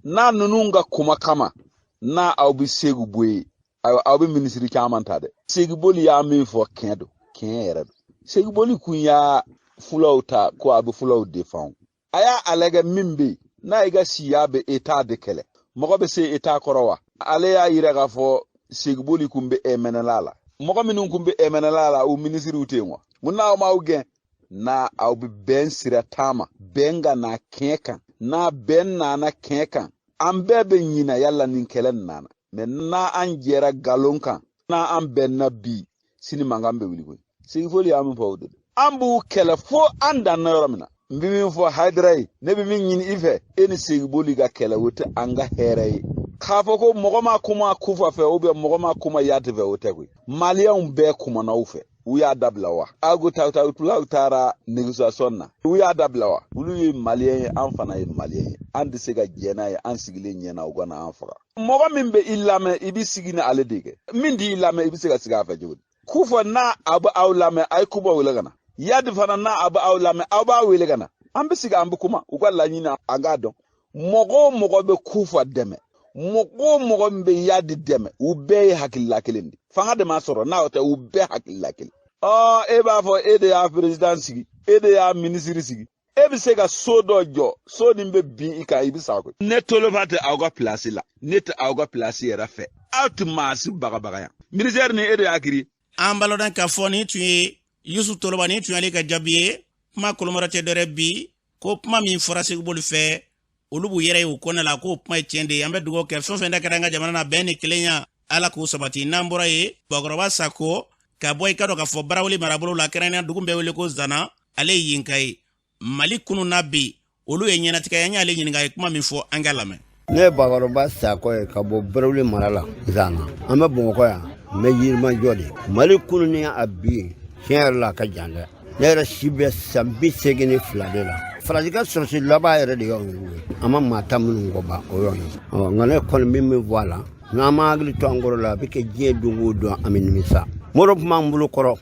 N'a ninnu ka kuma kama, n'a aw bɛ Segu bɔ yen, ayiwa, aw bɛ minisiri caman ta dɛ. Segu Boli y'a min fɔ, tiɲɛ don, tiɲɛ yɛrɛ don. Segu Boli kun y'a fulaw ta ko a bɛ fulaw défend. A y'a a lajɛ min bɛ yen, n'a y'i ka siya bɛ État de kɛlɛ, mɔgɔ bɛ se État kɔrɔ wa? Ale y'a yira k'a fɔ Segu Boli kun bɛ MNLA la. Mɔgɔ minnu kun bɛ MNLA la, u minisiriw tɛ yen wa? Mun n'aw m'aw gɛn? N'a aw bɛ bɛn sira taama, bɛn ka na kɛn kan. N'a bɛn nana kɛn kan, an bɛɛ bɛ ɲina yala nin kɛlɛ nana. Mɛ n'a an jɛra nkalon kan, n'a an bɛnna bi, sini mankan bɛ wuli koyi. Segu Boli y'a min fɔ, o de don. An b'u kɛlɛ fo an danna yɔrɔ min na. N bɛ min fɔ Hayidara ye, ne bɛ min ɲini i fɛ, e ni Segu Boli ka kɛlɛ, o tɛ an ka hɛrɛ ye. K'a fɔ ko mɔgɔ ma kuma Kufa fɛ, ou bien mɔgɔ ma kuma Iyad fɛ, o tɛ koyi. Maliyɛnw bɛɛ kumana aw fɛ. U y'a dabila wa? Agu tawutawutulaw taara négociation na, u y'a dabila wa? Olu ye maliyɛn ye, an fana ye maliyɛn ye. An tɛ se ka jɛn n'a ye an sigilen ɲɛna u ka na an faga. Mɔgɔ min bɛ i lamɛn, i bɛ sigi ni ale de kɛ. Min t'i lamɛn, i bɛ se ka sigi a fɛ cogo di? Kufa n'a a bɛ aw lamɛn, a ye Kuba wele ka na. Yadi fana n'a a bɛ aw lamɛn, aw b'a wele ka na. An bɛ sigi, an bɛ kuma, u ka laɲini an k'a dɔn. Mɔgɔ o mɔgɔ bɛ Kufa dɛmɛ, mɔgɔ o mɔgɔ min bɛ Yadi dɛmɛ, u bɛɛ ye hakilila kelen de. Fanga de ma sɔrɔ, n'a o tɛ, u bɛɛ hakilila kelen. Ɔ e b'a fɔ e de y'a président sigi, e de y'a minisiri sigi, e bɛ se ka so dɔ jɔ, so nin bɛ bin i kan, i bɛ sa koyi. Ne Toloba tɛ aw ka pilasi la, ne tɛ aw ka pilasi yɛrɛ fɛ. Aw tɛ maa si bagabaga yan. Ministère ni e de y'a kiri. An balɔdɔn k'a fɔ nin tun ye Yusu Toloba, nin tun y'ale ka jaabi ye. Kuma kolomɔrɔ tɛ dɔrɛ bi ko kuma min fɔra Segu Boli fɛ, olu b'u yɛrɛ ye o kɔnɛ la, k'o kuma ye tiɲɛ de ye. An bɛ dugawu kɛ, fɛn fɛn da kɛra an ka jamana na, bɛn ni kelenya, Ala k'o sabati. N'an bɔra yen, Bakɔrɔba Sako ka bɔ i ka dɔn k'a fɔ Barawuli marabolo la, kɛrɛnkɛrɛnnenya dugu bɛ wele ko Zana, ale ye yenka ye. Mali kunu n'a bi, olu ye ɲɛnatigɛ. An y'ale ɲininka, a ye kuma min fɔ, an ka lamɛn. Ne ye Bakɔrɔba Sakɔ ye ka bɔ Barawuli mara la, Zana. An bɛ Bamakɔ yan, n bɛ Yirimajɔ de. Mali kunu ni a bi, tiɲɛ yɛrɛ la, a ka jan dɛ. Ne yɛrɛ si bɛ san 82 de la. Faransi ka sɔrɔsi laban yɛrɛ de y'anw ye, an ma maa ta minnu kɔ ban, o y'anw ye. Nka ne kɔni bɛ min fɔ a la, n'an ma hakili to an kɔrɔ la, a bɛ kɛ diɲɛ don o don an bɛ nimisa. Moro tun b'an bolo kɔrɔ,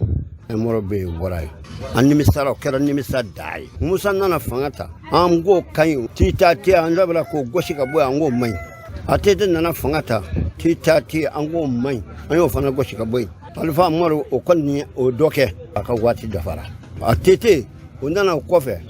Moro bɛ yen, bɔra yen, an nimisara, o kɛra nimisa daa ye. Musa nana fanga ta, an k'o ka ɲi, tita tɛ, an dabila k'o gosi ka bɔ yen, an k'o man ɲi. ATT nana fanga ta, tita tɛ, an k'o man ɲi, an y'o fana gosi ka bɔ yen. Alifa Umaru, o kɔni o dɔ kɛ, a ka waati dafara. ATT o nana o kɔfɛ,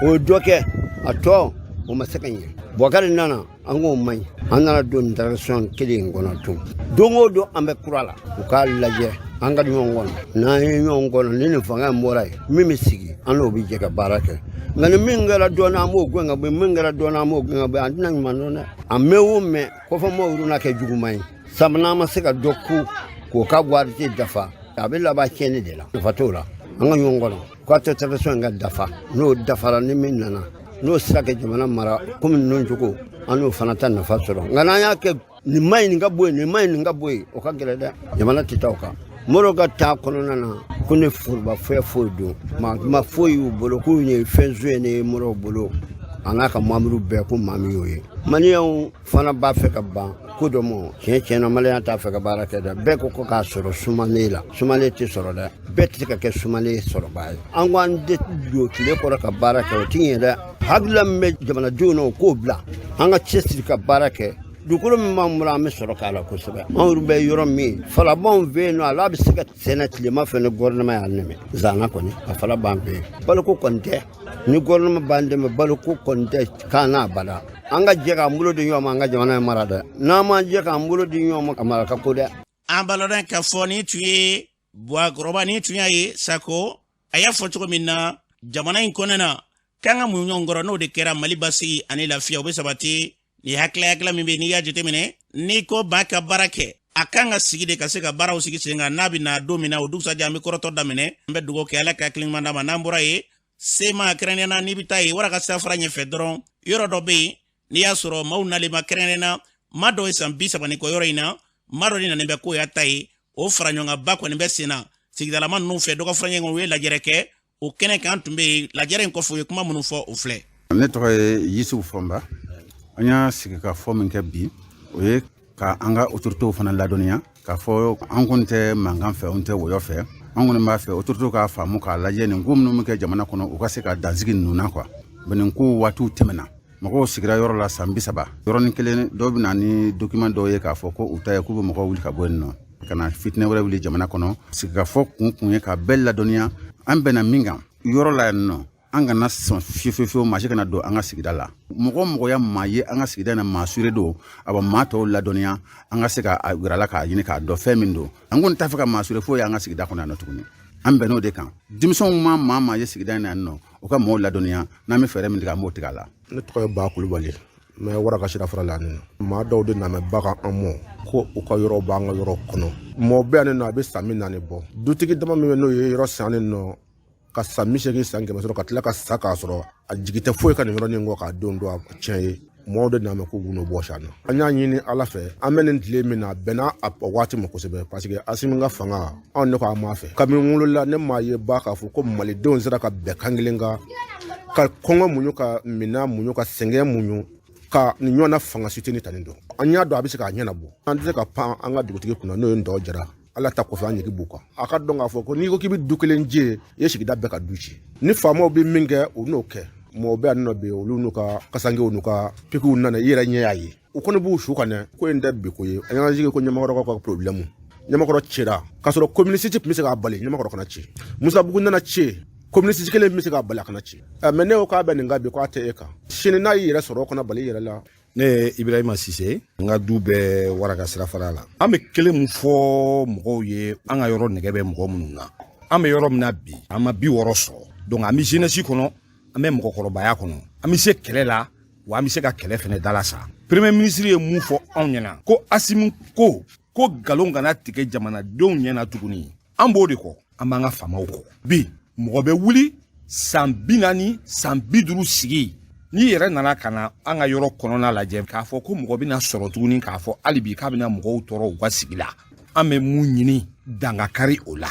o ye dɔ kɛ, a tɔ o ma se ka ɲɛ. Bɔkari nana, an k'o man ɲi. An nana don nin transition kelen in kɔnɔ tun. Don o don an bɛ kura la. U k'a lajɛ an ka ɲɔgɔn kɔnɔ, n'an ye ɲɔgɔn kɔnɔ, ni nin fanga in bɔra yen, min bɛ sigi, an n'o bɛ jɛ ka baara kɛ. Nka ni min kɛra dɔɔnin, an b'o gɛn ka bɔ yen, min kɛra dɔɔnin, an b'o gɛn ka bɔ yen, an tɛna ɲuman dɔn dɛ. A mɛn o mɛn, kɔfɛmɔgɔw yɛrɛ na kɛ juguman ye. Sabu n'an ma se ka dɔ ku k'o ka waati dafa, a bɛ laban tiɲɛni de la, nafa t'o la. An ka ɲɔgɔn kɔnɔ, k'a to transition in ka dafa. N'o dafara, ni min nana, n'o sera ka jamana mara komi ninnu cogo, an n'o fana ta nafa sɔrɔ. Nka n'an y'a kɛ nin ma ɲi, nin ka bɔ yen, nin ma ɲi, nin ka bɔ yen, o ka gɛlɛn dɛ, jamana tɛ taa o kan. Moro ka taa kɔnɔna na, ko ne foroba fɛn foyi don, maa ma foyi y'u bolo k'u ye fɛn suɲɛ ne Moro bolo, a n'a ka mamuru bɛɛ, ko maa min y'o ye. Maliyɛnw fana b'a fɛ ka ban ko dɔ ma. Tiɲɛ tiɲɛ na, maliyɛn t'a fɛ ka baara kɛ dɛ. Bɛɛ ko ko k'a sɔrɔ sumalen la, sumalen tɛ sɔrɔ dɛ. Bɛɛ tɛ se ka kɛ sumalen sɔrɔbaa ye. An ko an tɛ don tile kɔrɔ ka baara kɛ, o tɛ ɲɛ dɛ. Hakilila min bɛ jamanadenw na, o k'o bila. An ka cɛsiri ka baara kɛ. Dugukolo min b'an bolo, an bɛ sɔrɔ k'a la kosɛbɛ. Anw yɛrɛ bɛ yɔrɔ min, fala b'anw fɛ yen nɔ, a bɛ se ka sɛnɛ tilema fɛ ni gɔrɔnɛma y'an dɛmɛ. Zana kɔni, a fala b'an fɛ yen. Baloko kɔni tɛ, ni gɔrɔnɛma b'an dɛmɛ, baloko kɔni tɛ k'an n'a bada. An ka jɛ k'an bolo di ɲɔgɔn ma, an ka jamana in mara dɛ. N'an m'an jɛ k'an bolo di ɲɔgɔn ma, a mara ka ko dɛ. An balɔdɔn ka fɔ nin tun ye Buwakɔrɔba, nin tun y'a ye Sako, a y'a fɔ cogo min na, jamana in kɔnɔna na, k'an ka muɲu ɲɔgɔn kɔrɔ, n'o de kɛra, Mali basigi ani lafiya o bɛ sabati. Nin hakilila min bɛ, n'i y'a jateminɛ, n'i ko ba ka baara kɛ, a kan ka sigi de ka se ka baaraw sigi sen kan. N'a bɛ na don min na, o dugusajɛ an bɛ kɔrɔtɔ daminɛ. An bɛ dugawu kɛ, Ala ka hakili ɲuman d'a ma. N'an bɔra yen, sema kɛrɛnkɛrɛnnenya na, n'i bɛ taa yen, wara ka sirafara ɲɛfɛ dɔrɔn, yɔrɔ dɔ bɛ yen, n'i y'a sɔrɔ maaw nalen ma, kɛrɛnkɛrɛnnenya na maa dɔw ye san 30 ni kɔ yɔrɔ in na, maa dɔ de nalen bɛ k'o y'a ta ye. O fara ɲɔgɔnkanba kɔni bɛ sen na sigidalama ninnu fɛ. Dɔgɔ furancɛ kɔnɔ, u ye lajɛrɛ kɛ o kɛnɛ kan. Tun bɛ yen lajɛrɛ in kɔfɛ, u ye kuma minnu fɔ, o filɛ. Ne tɔgɔ ye Yusufu Fɔnba. An y'a sigi ka fɔ min kɛ bi, o ye ka an ka autoritéw fana ladɔnniya k'a fɔ an kɔni tɛ mankan fɛ, an tɛ wɔyɔ fɛ. An kɔni b'a fɛ autoritéw k'a faamu k'a lajɛ, nin ko minnu bɛ kɛ jamana kɔnɔ, u ka se ka dansigi ninnu na quoi. Nin ko waatiw tɛmɛna, mɔgɔw sigira yɔrɔ la san 30, yɔrɔnin kelen dɔw bɛ na ni document dɔw ye k'a fɔ ko u ta ye, k'u bɛ mɔgɔw wuli ka bɔ yen nɔ ka na fitinɛ wɛrɛ wuli jamana kɔnɔ. Sigikafɔ kun ye ka bɛɛ ladɔnniya an bɛnna min kan yɔrɔ la yan nɔ. An kana sɔn fiyewu fiyewu fiyewu, maa si kana don an ka sigida la. Mɔgɔ mɔgɔ ya maa ye an ka sigida na, maa sure don, a bɛ maa tɔw ladɔnniya, an ka se ka yira la k'a ɲini k'a dɔn fɛn min don. An kɔni t'a fɛ ka maa sure foyi ye an ka sigida kɔnɔ yan nɔ tuguni. An bɛnn'o de kan. Denmisɛnw ma maa ye sigida in na yan nɔ, u ka mɔgɔw ladɔnniya, n'an bɛ fɛɛrɛ min tigɛ, an b'o tigɛ a la. Ne tɔgɔ ye Ba Kulubali, n bɛ wara ka sira fara la yan nɔ. Maa dɔw de nana bagan an mɔ ko u ka yɔrɔ b'an ka yɔrɔ kɔnɔ. Mɔgɔ bɛ yan nɔ, a bɛ san 40 bɔ. Dutigi dama min bɛ, n'o ye yɔrɔ san nɔ ka san 80, san 100 sɔrɔ, ka tila ka sa k'a sɔrɔ a jigi tɛ foyi ka nin yɔrɔnin kɔ k'a don don a tiɲɛ ye. Mɔgɔw de nana k'u b'u bɔ san na. An y'a ɲini Ala fɛ, an bɛ nin tile min na, a bɛnna a waati ma kosɛbɛ, parce que Asimi ka fanga, anw ne ko an m'a fɛ. Kabini n wolola, ne m'a ye ba k'a fɔ ko malidenw sera ka bɛn kan kelen kan, ka kɔngɔ muɲu, ka minɛn muɲu, ka sɛgɛn muɲu, ka nin ɲɔgɔnna fanga suteni ta nin dɔn. An y'a dɔn a bɛ se k'a ɲɛnabɔ. An tɛ se ka pan an ka dugutigi kunna, n'o ye Ndɔ Jara. Ala ta kɔfɛ, an jigi b'u kan. A ka dɔn k'a fɔ ko n'i ko k'i bɛ du kelen ci, i ye sigida bɛɛ ka du ci. Ni faamaw bɛ min kɛ, u n'o kɛ. Mɔgɔw bɛ yan nɔ bi, olu n'u ka kasankew n'u ka pikiw nana, i yɛrɛ ɲɛ y'a ye, u kɔni b'u su ka nɛ. Ko in tɛ bi ko ye. An y'an sigi ko Ɲamakɔrɔkaw ka problème. Ɲamakɔrɔ cira k'a sɔrɔ commune 6 tun bɛ se k'a bali Ɲamakɔrɔ kana ci. Musabugu nana ci, commune 6 kelen bɛ se k'a bali a kana ci. Mais ne ko k'a bɛ nin kan bi, k'a tɛ e kan, sini n'a y'i yɛrɛ sɔrɔ, o kana bali i yɛrɛ la. Ne ye Ibrahima Sise, n ka du bɛ Waraka sirafara la. An bɛ kelen mun fɔ mɔgɔw ye, an ka yɔrɔ nɛgɛ bɛ mɔgɔ minnu na, an bɛ yɔrɔ min na bi, an ma 60 sɔrɔ. Donc an bɛ jeunesse kɔnɔ, an bɛ mɔgɔkɔrɔbaya kɔnɔ, an bɛ se kɛlɛ la, wa an bɛ se ka kɛlɛ fɛnɛ dala sa. Premier ministre ye mun fɔ anw ɲɛna? Ko Asimi ko ko nkalon kana tigɛ jamanadenw ɲɛna tuguni. An b'o de kɔ, an b'an ka faamaw kɔ. Bi mɔgɔ bɛ wuli san 40, san 50 sigi, n'i yɛrɛ nana ka na an ka yɔrɔ kɔnɔna lajɛ, k'a fɔ ko mɔgɔ bɛna sɔrɔ tuguni k'a fɔ hali bi k'a bɛna mɔgɔw tɔɔrɔ u ka sigi la. An bɛ mun ɲini? Dankakari o la.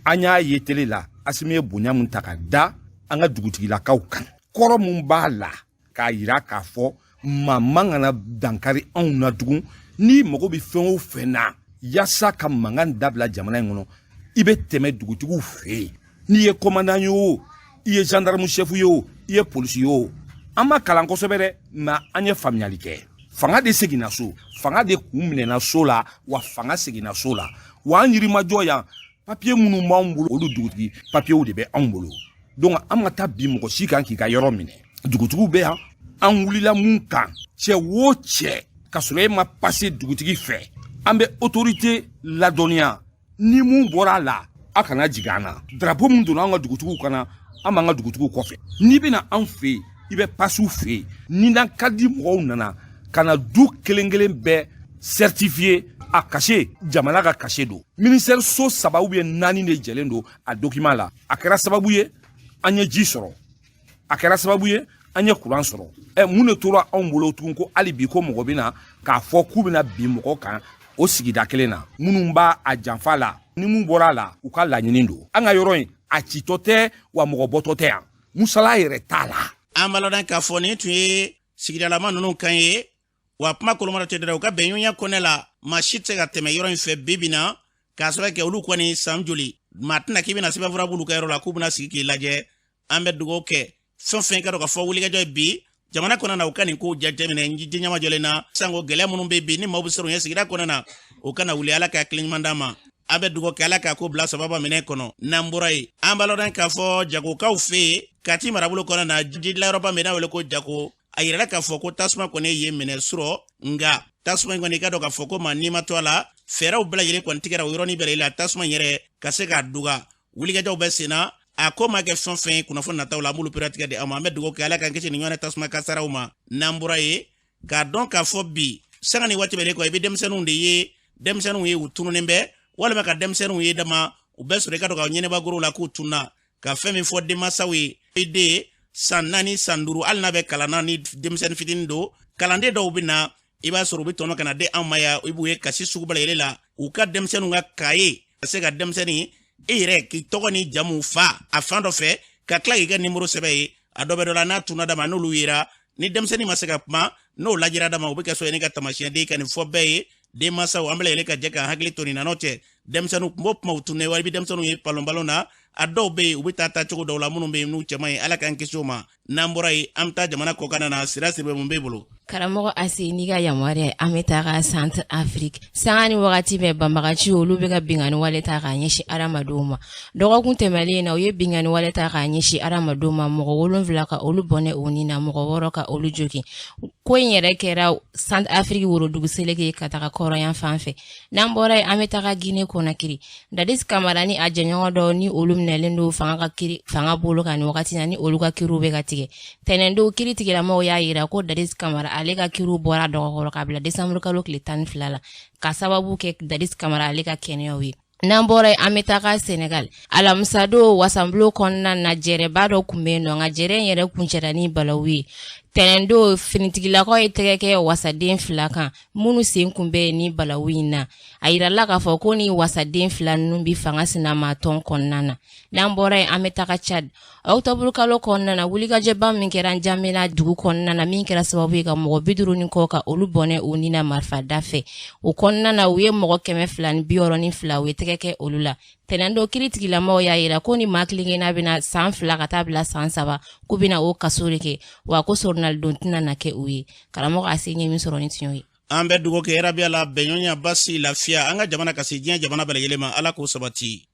An y'a ye tele la, Asimi ye bonya mun ta ka da an ka dugutigilakaw kan, kɔrɔ mun b'a la k'a yira k'a fɔ maa man kana dankari anw na tugun. N'i mago bɛ fɛn o fɛn na yaasa ka mankan dabila jamana in kɔnɔ, i bɛ tɛmɛ dugutigiw fɛ yen. N'i ye commandant ye o, i ye gendarme chef ye o, i ye polisi ye o, an ma kalan kosɛbɛ dɛ, mais an ye faamuyali kɛ. Fanga de seginna so, fanga de kun minɛna so la, wa fanga seginna so la. Wa an Yirimajɔ yan, papiye minnu b'anw bolo, olu dugutigi papiyew de bɛ anw bolo. Donc an ma taa bin mɔgɔ si kan k'i ka yɔrɔ minɛ. Dugutigiw bɛ yan. An wulila mun kan? Cɛ o cɛ ka sɔrɔ e ma pase dugutigi fɛ, an bɛ autorité ladɔnniya. Ni mun bɔra a la, a kana jigin an na. Drapeau mun donna an ka dugutigiw kana, an b'an ka dugutigiw kɔfɛ. N'i bɛna anw fɛ yen, i bɛ pasiw fɛ yen. Ni n'an ka di mɔgɔw nana ka na du kelen kelen bɛɛ certifié, a cachet, jamana ka cachet don. Ministère so 3 ou bien 4 de jɛlen don a document la. A kɛra sababu ye an ye ji sɔrɔ, a kɛra sababu ye an ye kuran sɔrɔ. Ɛ, mun de tora anw bolo tugun ko hali bi ko mɔgɔ bɛ na k'a fɔ k'u bɛna bin mɔgɔ kan o sigida kelen na? Minnu b'a a janfa la, ni mun bɔra a la, u ka laɲini don. An ka yɔrɔ in a citɔ tɛ, wa mɔgɔ bɔtɔ tɛ yan, musala yɛrɛ t'a la. An b'a lɔn k'a fɔ nin tun ye sigidalama ninnu kan ye. Wa kuma kolomara tɛ dɛ, u ka bɛnɲɔgɔnya kɔnɛ la, maa si tɛ se ka tɛmɛ yɔrɔ in fɛ bi bi na, k'a sababu kɛ olu kɔni san joli maa tɛna k'i bɛna sɛbɛnfura b'olu ka yɔrɔ la k'u bɛna sigi k'i lajɛ. An bɛ dugawu kɛ fɛn fɛn ka dɔn ka fɔ wulikajɔ ye bi jamana kɔnɔ na, u ka nin kow jateminɛ diɲɛma jɔlen na, sanko gɛlɛya minnu bɛ bi ni maaw bɛ sɔrɔ ɲɛ sigida kɔnɔ na, o kana wuli. Ala ka hakili ɲuman d'an ma. An bɛ dugawu kɛ Ala k'a ko bila sababa minɛ kɔnɔ. N'an bɔra yen, an b'a lɔn k'a fɔ jagokaw fɛ yen Kati marabolo kɔnɔ na, jidilayɔrɔba min n'a wele ko Jago, a yirala k'a fɔ ko tasuma kɔni ye minɛ surɔ. Nka tasuma in kɔni, i ka dɔn k'a fɔ ko maa n'i ma to a la, fɛɛrɛw bɛɛ lajɛlen kɔni tigɛra o yɔrɔnin bɛɛ la tasuma in yɛrɛ ka se k'a duga. Wulikajɔw bɛ sen na. A ko ma kɛ fɛn fɛn ye, kunnafoni nataw la an b'olu peretigɛ di aw ma. An bɛ dugawu kɛ Ala k'an kisi nin ɲɔgɔnna tasuma kasaraw ma. N'an bɔra yen, k'a dɔn k'a fɔ bi sanga ni waati bɛɛ kɔ, i bɛ denmisɛnninw de ye, denmisɛnninw ye u tununnen bɛ, walima ka denmisɛnninw ye dama u bɛ sɔrɔ i ka dɔn ka ɲɛnɛbagorow la k'u tunna. Ka fɛn min fɔ denmansaw ye, i den san 4, san 5, hali n'a bɛ kalan na, ni denmisɛnnin fitinin don, kalanden dɔw bɛ na, i b'a sɔrɔ u bɛ tɔnɔ ka na di anw ma yan, i b'u ye kasi sugu bɛɛ lajɛlen la. U ka denmisɛnninw ka kaye ka se ka denmisɛnnin e yɛrɛ k'i tɔgɔ ni jamu fa a fan dɔ fɛ, ka tila k'i ka nimoro sɛbɛn ye a dɔ bɛ dɔ la. N'a tunna dama, n'olu yera, ni denmisɛnnin ma se ka kuma, n'o lajɛra dama, u bɛ kɛ so ye ne ka taamasiyɛn den ka nin fɔ bɛɛ ye. Denmansaw, an bɛɛ lajɛlen ka jɛ k'an hakili to nin na, n'o tɛ denmisɛnninw kun b'o kumaw tunne, wali i bɛ denmisɛnninw ye palon na, a dɔw bɛ yen u bɛ taa taacogo dɔw la minnu bɛ yen n'u cɛman ye. Ala k'an kisi o ma. N'an bɔra yen, an bɛ taa jamana kɔkan na. Sira Siribe, mun b'e bolo? Karamɔgɔ Ase, n'i ka yamaruya, an bɛ taga Centre Afrique. Sanga ni wagati bɛɛ, banbagaci olu bɛ ka binkanni wale ta k'a ɲɛsin adamadenw ma. Dɔgɔkun tɛmɛlen na, u ye binkanni wale ta k'a ɲɛsin adamadenw ma, mɔgɔ 7 ka olu bɔnɛ u ni na, mɔgɔ 6 ka olu jogin. Ko in yɛrɛ kɛra Centre Afrique worodugu seleke ka taga kɔrɔyan fan fɛ. N'an bɔra yen, an bɛ taga Guinée Conakry. Dadis Camara ni a jɛɲɔgɔn dɔw ni olu minɛlen don fanga ka kiri fanga bolo kan nin wagati na, ni olu ka kiriw bɛ ka tigɛ tɛnɛndon, kiri tigilamaw y'a yira ko Dadis Camara ale ka kiriw bɔra dɔgɔkɔrɔ ka bila desanburu kalo tile 12 la, ka sababu kɛ Dadis Camara ale ka kɛnɛyaw ye. N'an bɔra yen, an bɛ taga Senegal. Alamisadon, wasanbulon kɔnɔna na, jɛrɛba dɔ tun bɛ yen nɔ, nka jɛrɛ in yɛrɛ kuncɛra ni balawu ye. Tɛnɛndon finitigilakaw ye tɛgɛ kɛ wasaden fila kan minnu sen kun bɛ ni balawu in na. A yirala k'a fɔ ko ni wasaden fila ninnu bɛ fanga sinama tɔn kɔnɔna na. N'an bɔra yen, an bɛ taga Tchad. Octobre kalo kɔnɔna na, wulikajɔba min kɛra N'Djamena dugu kɔnɔna na, min kɛra sababu ye ka mɔgɔ 50 ni kɔ ka olu bɔnɛ u ni na marifada fɛ. O kɔnɔna na, u ye mɔgɔ 262, u ye tɛgɛ kɛ olu la. Tɛnɛndon kiritigilamaw y'a yira ko ni maa kelenkelenna bɛna san 2 ka taa bila san 3, k'u bɛna o kaso de kɛ, wa ko soronalidon tɛna na kɛ u ye. Karamɔgɔ a se ɲɛ min sɔrɔ ni tiɲɛ ye. An bɛ dugawu kɛ yarabi Ala, bɛnɲɔgɔnya, basi, lafiya an ka jamana ka se diɲɛ jamana bɛɛ lajɛlen ma. Ala k'o sabati.